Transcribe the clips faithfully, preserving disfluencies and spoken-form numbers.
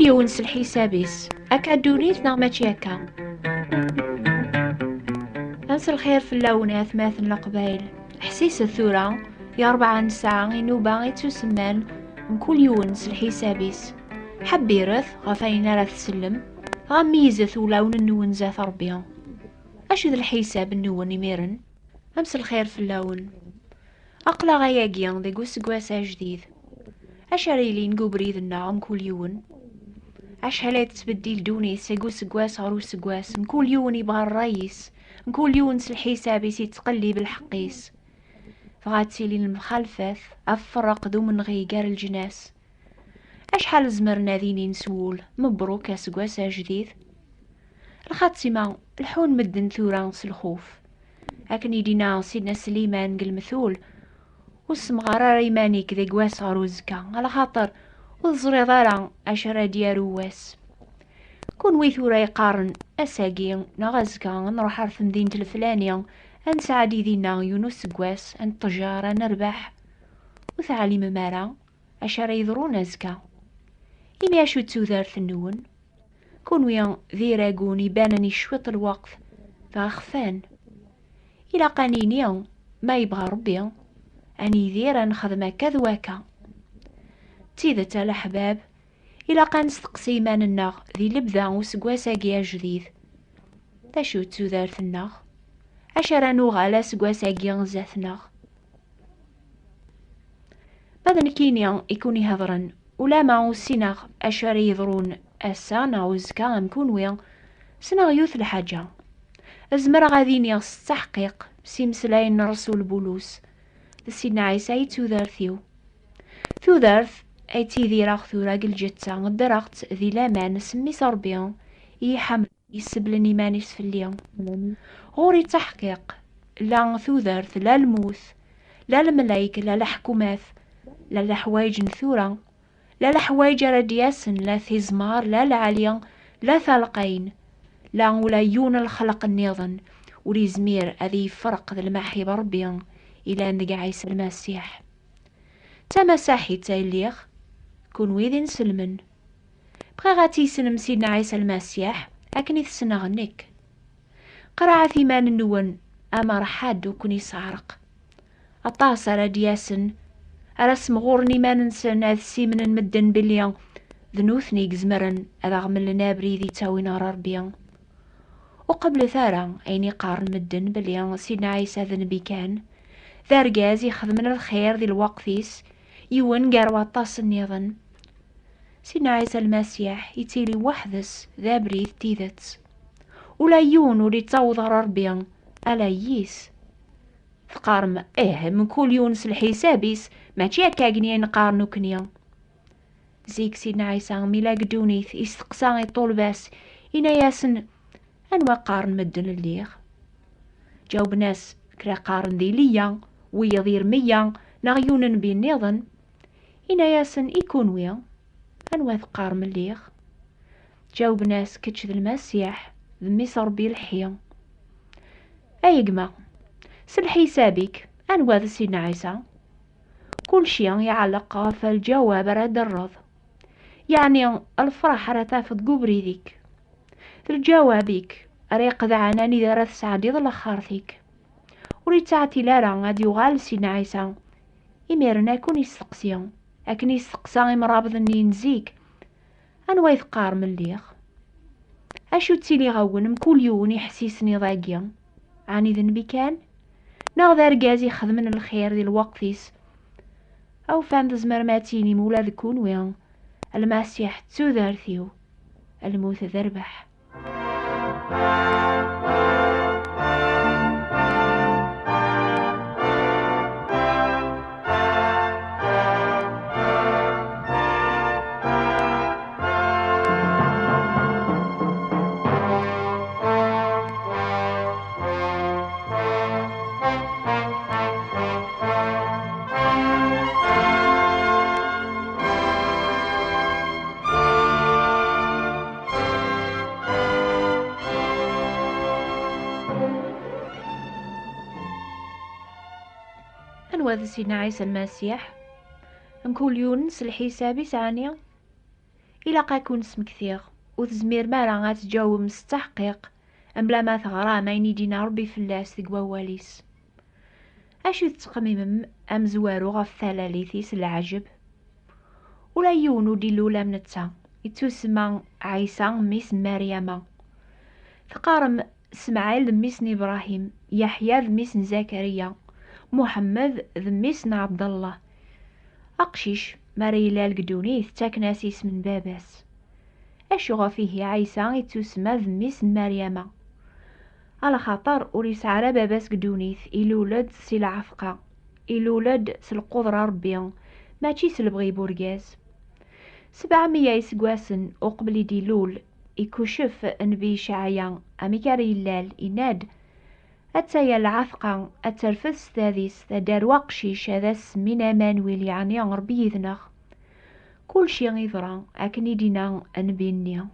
Yiwen s lḥisab-is. Akka ddunit neɣ mačči akka? Amselxir fell-awen a atmaten Leqbayel. Ḥsiset tura, i rebɛa n ssaɛa inuba ittusemman, mkul yiwen s lḥisab-is. Ḥebbiret ɣef ayen ara tsellem, dɣa meyyzet ulawen-nwen zdat Ṛebbi. Acu d lḥisab-nwen imiren? Amselxir fell-awen. Aql-aɣ ayagi deg useggas ajdid. Acu ara yilin deg ubrid-nneɣ mkul yiwen? Acḥal ay tettbeddil ddunit seg useggas ɣer useggas, mkul yiwen yebɣa ṛṛay-is, mkul yiwen s lḥisab-is yettqellib lḥeqq-is. Dɣa ad tilin lemxalfat, afferreq d umenɣi gar leǧnas. Acḥal zemren ad inin s wul: "Mebruk aseggas ajdid"? Lxatima, leḥḥun medden tura s lxuf. Akken i d-yenna Sidna Sliman deg lemtul: "Ur ssemɣar ara iman-ik deg wass ɣer uzekka, alaxaṭer ur teẓriḍ ara acu ara d-yaru wass." Kunwi tura yeqqaren: "Ass-agi neɣ azekka ad nruḥ ar temdint leflani, ad nesɛeddi dinna yiwen useggas, ad neṭṭejar, ad nerbeḥ." Ur teɛlimem ara acu ara yeḍrun azekka. Imi acu d tudert-nwen? Kunwi d iragun ibanen i cwiṭ lweqt, dɣa xfan. Ilaq ad nini, ma yebɣa Ṛebbi, ad nidir, ad nexdem akka d wakka. D tidet a leḥbab, ilaq ad nesteqsi iman-nneɣ di lebda useggas-agi ajdid: "D acu d tudert-nneɣ? Acu ara nuɣal aseggas-agi zdat-neɣ?" Ma d nekkini i kun-ihedṛen, ulama ur ssineɣ acu ara yeḍrun ass-a neɣ uzekka am kunwi, ssneɣ yiwet lḥaǧa. Zemreɣ ad iniɣ s ttaḥqiq s imeslayen n Ṛṛsul Bulus: "D Sidna Ɛisa i d tudert-iw." Tudert ay ttidireɣ tura deg lǧetta, ddreɣ-tt di laman s mmi-s Ṛebbi i yi-ḥemmlen, yesseblen iman-is fell-i. Ɣur-i ttaḥqiq, la tudert, la lmut, la lemlayek, la leḥkumat, la leḥwayeǧ n tura, la leḥwayeǧ ara d-yasen, la tizmar, la lɛali, la talqayn, la ula yiwen n lxelq nniḍen ur yezmir ad iyi-yefreq d lmaḥib Ṛebbi ilan deg Ɛisa Lmasiḥ. D tamasaḥit ay lliɣ, kunwi d inselmen. Bɣiɣ ad tissnem Sidna Ɛisa Lmasiḥ akken i t-ssneɣ nekk. Qerɛet iman-nwen, amer ḥedd ur ken-isseɛreq. Aṭas ara d-yasen, ara ssemɣuren iman-nsen, ad ssimnen medden belli d nutni i izemren ad aɣ-mlen abrid ittawin ɣer Ṛebbi. Ur qebblet ara ayen i qqaren medden belli Sidna Ɛisa d nnbi kan, d argaz ixedmen lxir di lweqt-is, yiwen gar waṭas nniḍen. Sidna Ɛisa Lmasiḥ yettili weḥd-s d abrid d tidet. Ula yiwen ur yettaweḍ ɣer Ṛebbi ala yis. Teqqarem, ih, mkul yiwen s lḥisab-is, mačči akka akken i qqaren nekkni. Zik Sidna Ɛisa mi la deg ddunit, isteqsa i ṭṭulba-s, inna-yasen: "Anwa qqaren medden lliɣ?" Ǧawben-as: "Kra qqaren d Iliya, wiyaḍ Irmiya, neɣ yiwen nnbi nniḍen." Inna-yasen: "I kunwi, anwa teqqarem lliɣ?" Ǧawben-as: "Kečč d Lmasiḥ, d Mmi-s Ṛebbi lḥi." Ay gma, s lḥisab-ik, anwa d Sidna Ɛisa? Kulci iɛelleq ɣef lǧawab ara d-terreḍ. Yeɛni, lferḥ ara tafeḍ deg ubrid-ik. D lǧawab-ik ara iqedɛen anida ara tesɛeddiḍ laxert-ik. Ur yettɛeṭṭil ara ad d-yuɣal Sidna Ɛisa. Imiren ad ken-isteqsi, akken isteqsa imrabeḍ-nni n zik: "Anwa i teqqarem lliɣ?" Acu ttiliɣ-awen mkul yiwen iḥessisen iḍ-agi? Ɛni d nnbi kan? Neɣ d argaz ixedmen lxir di lweqt-is? Awfan tzemrem ad tinim ula d kunwi: "Lmasiḥ d tudert-iw, lmut d rrbeḥ." Anwa d Sidna Ɛisa Lmasiḥ? Mkul yiwen s lḥisab-is, ɛni? Ilaq ad ken-smektiɣ, ur tezmirem ara ad tǧawem s ttaḥqiq mebla ma teɣram ayen i d-yenna Ṛebbi fell-as deg wawal-is. Acu tettqemmimem amezwaru ɣef talalit-is n leɛǧeb? Ula yiwen ur d-ilul am netta, ittusemma Ɛisa, mmi-s n Maryama. Teqqarem Smaɛil d mmi-s n Ibṛahim, Yeḥya d mmi-s n Zakariya, Muḥemmed d mmi-s n Ɛebdallah. Aqcic, mi ara ilal deg ddunit, ttaken-as isem n baba-s. Acu ɣef ihi Ɛisa ittusemma d mmi-s n Maryama? Alaxaṭer ur yesɛi ara baba-s deg ddunit, ilul-d si lɛefqa, ilul-d s lqudra n Ṛebbi, mačči s lebɣi n urgaz. Sebɛemya iseggasen uqbel i d-ilul, ikucef nnbi Icɛaya amek ara yellal, yenna-d: "Attaya lɛefqa ad terfed s tadist, ad d-arew aqcic, ad as-semmin Amanwil, yeɛni Ṛebbi yid-neɣ." Kulci yeḍra akken i d-yenna nnbi-nni.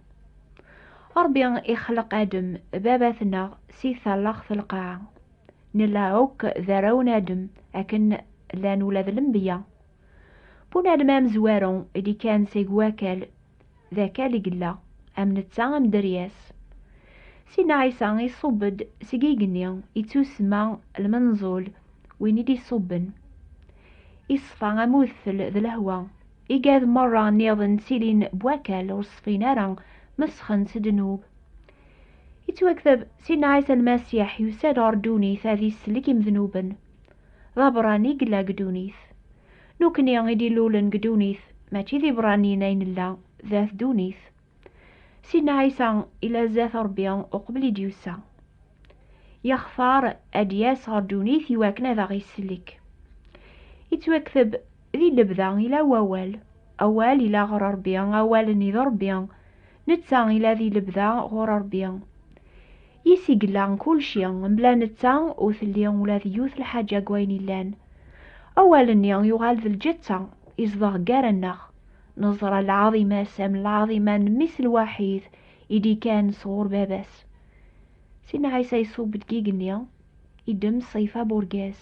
Ṛebbi ixleq Adem, baba-tneɣ, si talaxt n lqaɛa. Nella akk d arraw n Adem, akken llan ula d lenbiya. Bunadem amezwaru i d-ikkan seg wakal, d akal i yella, am netta am Dderyas. Sidna Ɛisa iṣubb-d seg igenni, ittusemma lmenẓul, win i d-iṣubben. Iṣfa am udfel d lehwa, igad merra nniḍen ttilin b wakal ur ṣfin ara, mesxen s ddnub. Ittwakteb, Sidna Ɛisa Lmasiḥ yusa-d ɣer ddunit ad isellek imednuben. D aberrani i yella deg ddunit. Nekkni i d-ilulen deg ddunit, mačči d iberraniyen ay nella, d at ddunit. Sidna Ɛisa ila zdat Ṛebbi uqbel i d-yusa. Yextar ad d-yas ɣer ddunit i wakken ad aɣ-isellek. Ittwakteb, di lebda ila wawal. Awal ila ɣer Ṛebbi, awal-nni d Ṛebbi. Netta ila di lebda ɣur Ṛebbi. Yis i yella kulci, mebla netta ur telli ula d yiwet lḥaǧa deg wayen illan. Awal-nni yuɣal d lǧetta, izdeɣ gar-aneɣ. Neẓra lɛaḍima-s am lɛaḍima n mmi-s lwaḥid i d-ikkan sɣur baba-s. Sidna Ɛisa iṣubb-d deg igenni, iddem ṣṣifa n urgaz.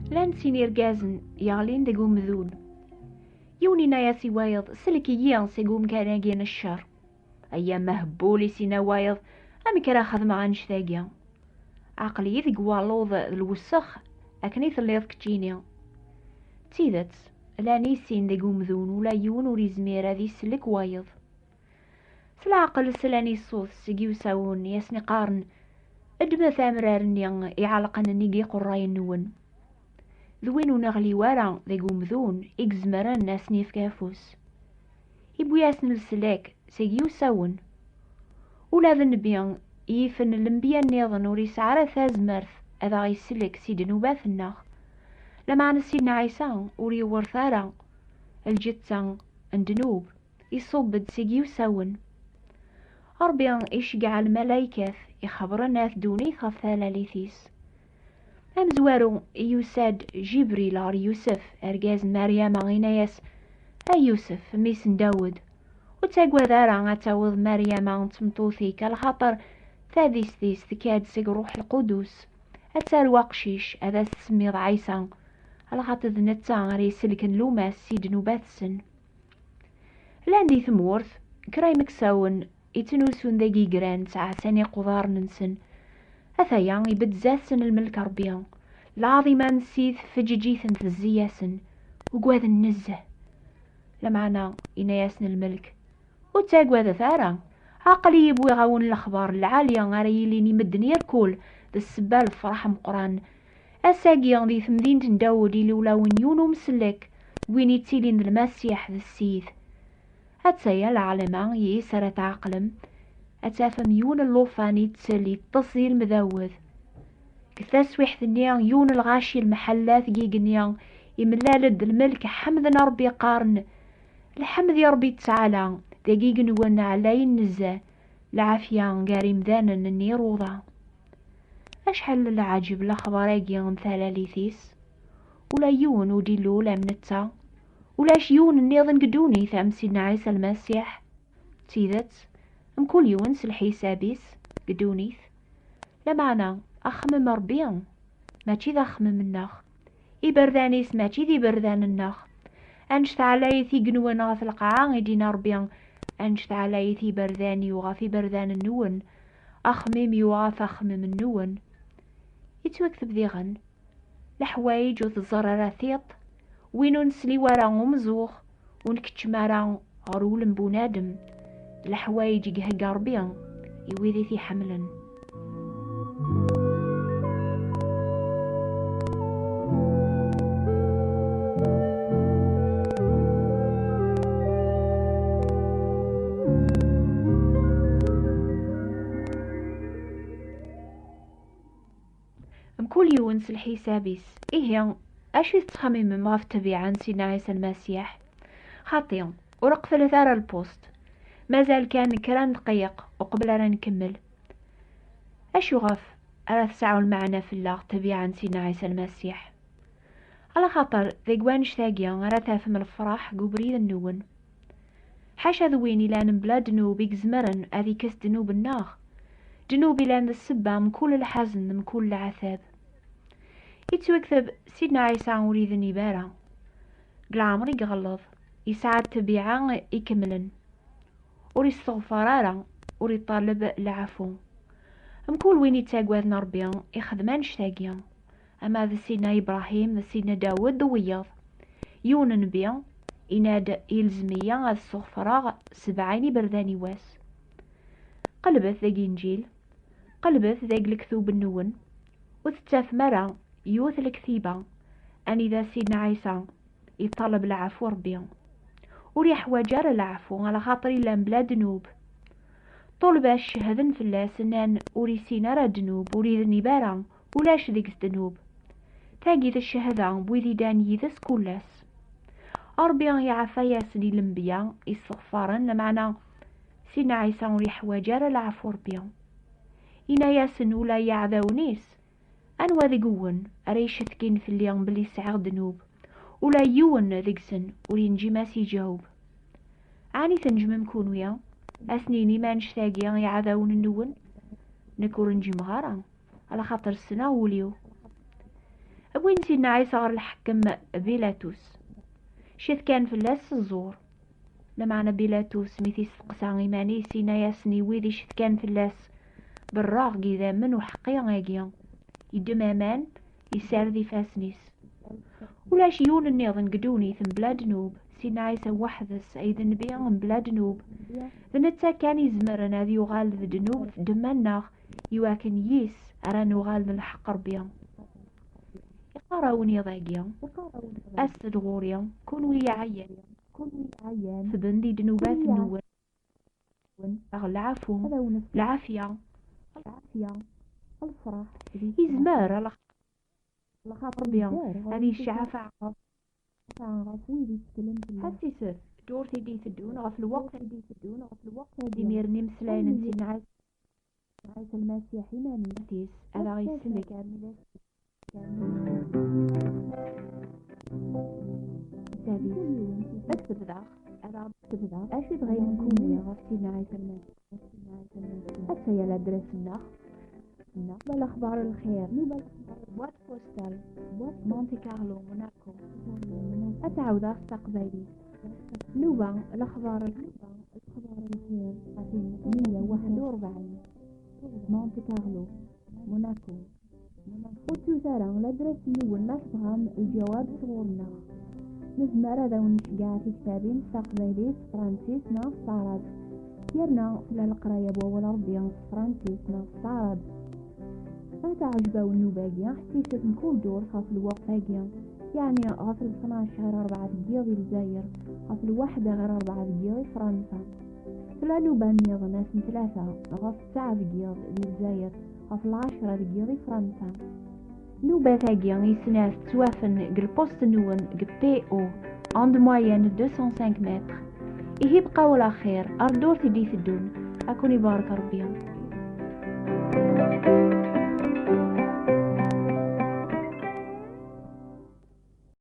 Llan sin irgazen yeɣlin deg umdun. Yiwen yenna-yas i wayeḍ: "Sellek-iyi seg umkan-agi n ccer." "Ay amehbul," i s-yenna wayeḍ, "amek ara xedmeɣ annect-agi? Aql-iyi deg waluḍ d lwessex akken i telliḍ keččini." D tidet, llan i sin deg umdun, ula yiwen ur izmir ad isellek wayeḍ. S leɛqel slan i ṣṣut seg yiwsawen i asen-iqqaren: "Ddmet amrar-nni iɛelqen nnig iqerrayen-nwen." D win ur neɣli wara deg umdun i izemren ad sen-yefk afus. Iwwi-yasen leslak seg yiwsawen. Ula d nnbi yifen lenbiya nniḍen ur yesɛi ara tazmert ad aɣ-isellek si ddnubat-nneɣ. Lameɛna Sidna Ɛisa ur yewwiṛet ara lǧetta n ddnub, iṣubb-d seg yiwsawen. Ṛebbi iceggeɛ lmalaykat ixebren at ddunit ɣef talalit-is. Amezwaru, yusa-d Jibril ɣer Yusef, argaz n Maryama, yenna-yas: "A Yusef, mmi-s n Dawed, ur ttagad ara ad tawiḍ Maryama d tmeṭṭut-ik, alaxaṭer tadist-is tekka-d seg Ṛṛuḥ Lqudus. Ad tarew aqcic, ad as-tsemmiḍ Ɛisa, alaxaṭer d netta ara iselken lumas si ddnubat-nsen." Llan di tmurt kra imeksawen ittnusun dagi igran, ttɛassan iqudaren-nsen. Ataya, ibedd zdat-sen lmelk Ṛebbi. Lɛaḍima n Ssid tfeǧǧeǧ-iten, tezzi-yasen. Ugaden nezzeh. Lameɛna, yenna-yasen lmelk: "Ur ttagadet ara. Aql-iyi wwiɣ-awen lexbar n lɛali ara yilin i medden irkul, d ssebba n lefṛaḥ ameqqran. Ass-agi, di temdint n Dawed, ilul-awen yiwen umsellek, win ittilin d Lmasiḥ, d Ssid." Attaya lɛalama yis ara tɛeqlem, ad tafem yiwen n llufan ittel, iṭṭes di lemdawed. Deg taswiḥt-nni, yiwen n lɣaci lemḥellat deg igenni, imellal-d lmelk, ḥemden Ṛebbi, qqaren: "Lḥemd i Ṛebbi Ttɛala, deg igenwen ɛlayen nezzeh, lɛafya gar imdanen n iruḍa." Acḥal n lɛaǧeb lexbar-agi n talalit-is! Ula yiwen ur d-ilul am netta. Ulac yiwen nniḍen deg ddunit am Sidna Ɛisa Lmasiḥ. D tidet, mkul yiwen s lḥisab-is deg ddunit. Lameɛna, axemmem Ṛebbi, mačči d axemmem-nneɣ. Iberdan-is mačči d iberdan-nneɣ. Annect ɛlayet igenwen ɣef lqaɛa, i d-yenna Ṛebbi, annect ɛlayet iberdan-iw ɣef iberdan-nwen, axemmem-iw ɣef axemmem-nwen. Yettwakteb diɣen: leḥwayeǧ ur teẓẓar ara tiṭ, win ur nesli wara umeẓẓuɣ, ur nkeččem ara ɣer wul n bunadem, d leḥwayeǧ i ihegga Ṛebbi i wid i t-iḥemmlen. Mkul yiwen s lḥisab-is. Ihi, acu i tettxemmimem ɣef ṭṭbiɛa n Sidna Ɛisa Lmasiḥ? Xaṭi, ur qeflet ara lpust. Mazal kan kra n dqayeq uqbel ara nkemmel. Acu ɣef ara tesɛu lmeɛna fell-aɣ ṭṭbiɛa n Sidna Ɛisa Lmasiḥ? Ala xaṭer deg wannect-agi ara tafem lefraḥ deg ubrid-nwen. Ḥaca d win ilan mebla ddnub i izemren ad ikkes ddnub-nneɣ. Ddnub ilan d ssebba mkul lḥazen, mkul leɛtab. Yettwakteb Sidna Ɛisa ur idnib ara. Deg leɛmer i iɣelleḍ, yesɛa ṭṭbiɛa ikemlen. Ur isteɣfar ara, ur iṭaleb leɛfu. Mkul win ittaggaden Ṛebbi ixdem annect-agi. Ama d Sidna Ibṛahim, d Sidna Dawed, d wiyaḍ. Yiwen nnbi yenna-d: ilzem-iyi ad ssuɣfreɣ sebɛin iberdan i wass. Qelbet deg Inǧil, qelbet deg lektub-nwen, ur tettafem ara yiwet lektiba anida Sidna Ɛisa iṭaleb leɛfu Ṛebbi. Ur iḥwaǧ ara leɛfu, ala xaṭer illa mebla ddnub. Ṭulba cehden fell-as, nnan: ur issin ara ddnub, ur idnib ara, ulac deg-s ddnub. Tagi d cchada n wid idan yid-s kul ass. Ṛebbi iɛfa-yasen i lenbiya isteɣfaren, lameɛna Sidna Ɛisa ur iḥwaǧ ara leɛfu Ṛebbi. Inna-yasen ula i yiɛdawen-is: anwa deg-wen ara icetkin fell-i belli sɛiɣ ddnub? Ula yiwen deg-sen ur yenǧim a s-iǧaweb. Ɛni tneǧmem kunwi? A sen-inim annect-agi i yiɛdawen-nwen? Nekk ur nǧimeɣ ara, ala xaṭer ssneɣ wul-iw. Wwin Sidna Ɛisa ɣer lḥekkem Bilatus. Cetkan fell-as s ẓẓur. Lameɛna Bilatus, mi t-isteqsa iman-is, inna-yasen i wid icetkan fell-as: berraɣ deg idammen uḥeqqi-agi. Yeddem aman, yessared ifassen-is. Ulac yiwen nniḍen deg ddunit mebla ddnub, Sidna Ɛisa weḥd-s ay d nnbi mebla ddnub. D netta kan izemren ad yuɣal d ddnub f ddemma-nneɣ, iwakken yis ara nuɣal d lḥeqq Ṛebbi. Iqqar-awen iḍ-agi: aset-d ɣur-i, kunwi iɛyan, kunwi iɛyan, tben di ddnubat-nwen, aɣ lɛafu, lɛafya, lɛafya, lefraḥ. Izmer ala xaṭer Ṛebbi ad yecɛef ɣef wid isekklen fell-as. Ḥessiset ddurt i d-iteddun ɣef lweqt, i d-iteddun ɣef lweqt-agi. Imiren imeslayen n Sidna Ɛisa Ɛisa Lmasiḥ iman-is ad aɣ-isellek armi d ass-is. Ad tebdaɣ, ad aɣ-d-tebdaɣ acu i tɣilem kunwi ɣef Sidna Ɛisa Lmasiḥ? Atta-ya ladres-nneɣ. Nuba Lexbar Lxir, Nuba Lexbar, boîte postale, boîte Monte Carlo, Monaco. Ad t-ɛawdeɣ s taqbaylit. Nuba Lexbar, Nuba Lexbar Lxir, meyya u waḥed u rebɛin, Monte Carlo, Monaco. Ur ttut ara ladres-nwen ma tebɣam lǧawab sɣur-neɣ. Nezmer ad awen-nceggeɛ tiktabin s taqbaylit, s tefransist neɣ s taɛrabt. Yerna tella leqraya n wawal Ṛebbi s tefransist neɣ s taɛrabt. Ma teɛjeb-awen nnuba-agi, ḥessiset mkul ddurt ɣef lweqt-agi, yeɛni ɣef tnac ɣir rebɛa deg yiḍ i Lezzayer, ɣef lwaḥda ɣir rebɛa deg yiḍ i Fransa. Tella nnuba nniḍen ass n tlata ɣef ttesɛa deg yiḍ di Lezzayer, ɣef lɛecṛa deg yiḍ i Fransa. Nnubat-agi i snat ttwafen deg lpust-nwen deg P O, onde moyenne deux cent cinq mètres. Ihi bqaw ɛla xir ar ddurt i d-iteddun, ad ken-ibarek Ṛebbi.